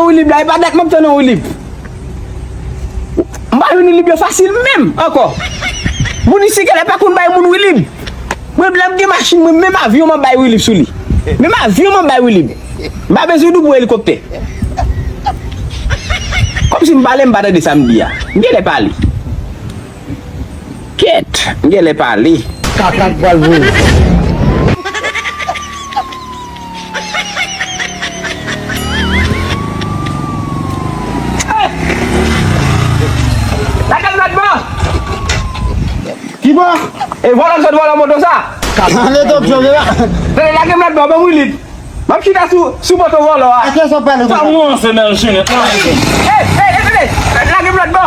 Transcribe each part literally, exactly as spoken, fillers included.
Wilib la, e pa dat m ap tann yon Wilib. M pa jwenn Wilib yo fasil menm ankò. Moun isi genlè pa konn bay moun Wilib. Mwen, lè m gen machin, mwen, menm avyon m ap bay Wilib sou li. Menm avyon m ap bay Wilib. M pa bezwen double elikoptè. Kòmsi m pale, m pa tande sa m di a. M genlè pale. Kèt, m genlè pale. Kaka k pral voye. Lage m lòt bò! Ki bò? E vòlò k sot vòlò moto sa? Kaka. Ale, Dòk Jove la. Tande, lage m lòt bò, ban m Wilib. M ap chita sou, sou poto vòlò a. Atè sa pale konsa. Sa mwen se nan jenèt la. Ey, ey, ey, tande. Lage m lòt bò.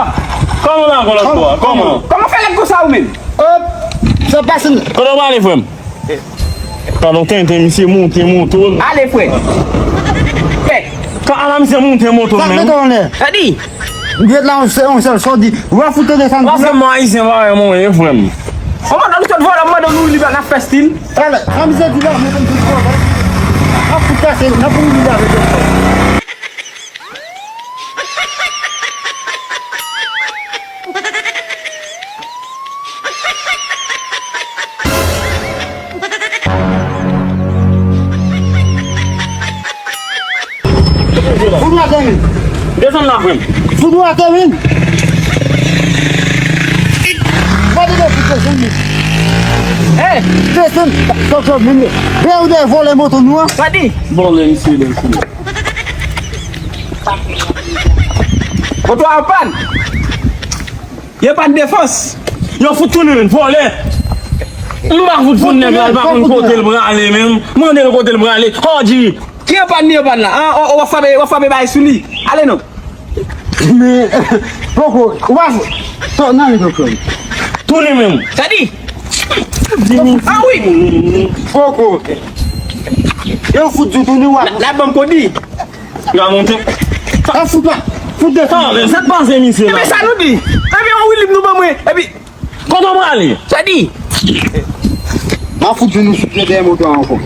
Kòman lage w lòt bò a? Kòman? Kòman fè lèd konsa ou menm? Op, sa pase. Kote w prale, frè m? Talon tenten, misye monte moto l. Ale, frè. Fè. Ka ala misye monte moto l menm. Sa k mete w anlè? Sa di? Ou ret la, on sèl, on sèl, sa w di. W a fout desann. Paske mwen ayisyen parèy mwen ye, frè m. Kòman nou sot vòlò, m mande nou li pa n ap fè stil. Alè, sa misye di la, mwen konn tout vòlò. N ap fout kase, n ap fout li avèk yo. Fout ou atè, wi. Desann la, frè m. Fout ou atè, wi. Gade de fout desann, wi. Hey! Desann, tonton, men, men, men, ou de vòlè moto nou an. Sa di? Vòlè, misye, mesye. Moto a anpàn. Yo pa n defans. Yo fout tounen, vòlè. M pa fout fout nèg la, l pa konn kote l prale menm. Mande l kote l prale. Jòdi. Ki anpàn li anpàn la? An, w ap frape, w ap frape bay sou li. Ale non. Men, poko, w pa fout. Nan li poko. Tounen menm. Sa di? An wi. Poko. Yo fout di tounen w ap. La, la ban m kodi. Gade monte. Sa fout la. Fout desann. Sa k pase misye la? Ebyen sa nou di. Ebyen yon Wilib nou ban mwen. Epi. Kote w prale? Sa di. M a fout vin nou sou pye dèyè moto a ankò.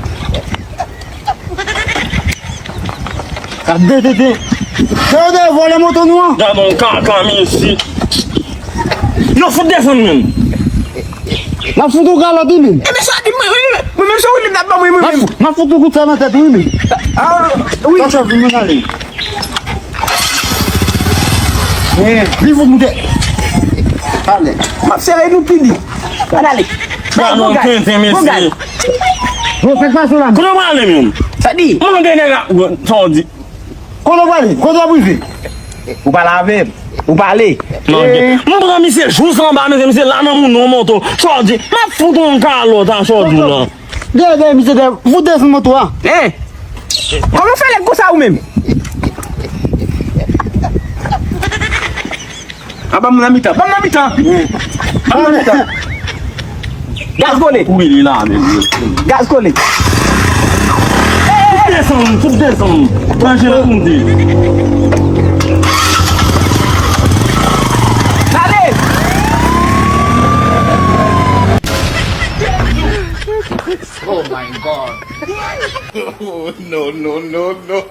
Gade tete. Sa yo te vòlè moto nou an. Gade yon kaka mesye. Yo fout desann menm. N ap fout ou kalòt wi menm. Ebyen sa di mwen, mwen, mwen menm se Wilib n ap ban mwen, mwen menm. N ap fout ou kout sa nan tèt wi menm. A wi. Sa chòf vin mwen ale. Li fout moute. Ale. M ap sere nou pili. Ann ale. Bon gaz. Bon gaz. Bon, sa k pase la? Kote w prale menm? Sa di? Mande nèg la. Sa w di? Kote w prale? Kote w ap rive? Ou pale avè m. Ou pale. M pran misye jous anba, mesye, misye la nan moun nan moto. Chòdi, m ap fout yon kalòt a Chòdi la. Gade, gade, misye, gade, fout desann moto a. Hein? Kòman w fè lèd konsa ou menm? A, ban m nan mitan. Ban m nan mitan. Ban m nan mitan. Gaz kole. Wi, li la menm. Gaz kole. Tout desann, tout desann. Ranje nan kondi. Ale! Oh my God. Oh, no, no, no, no.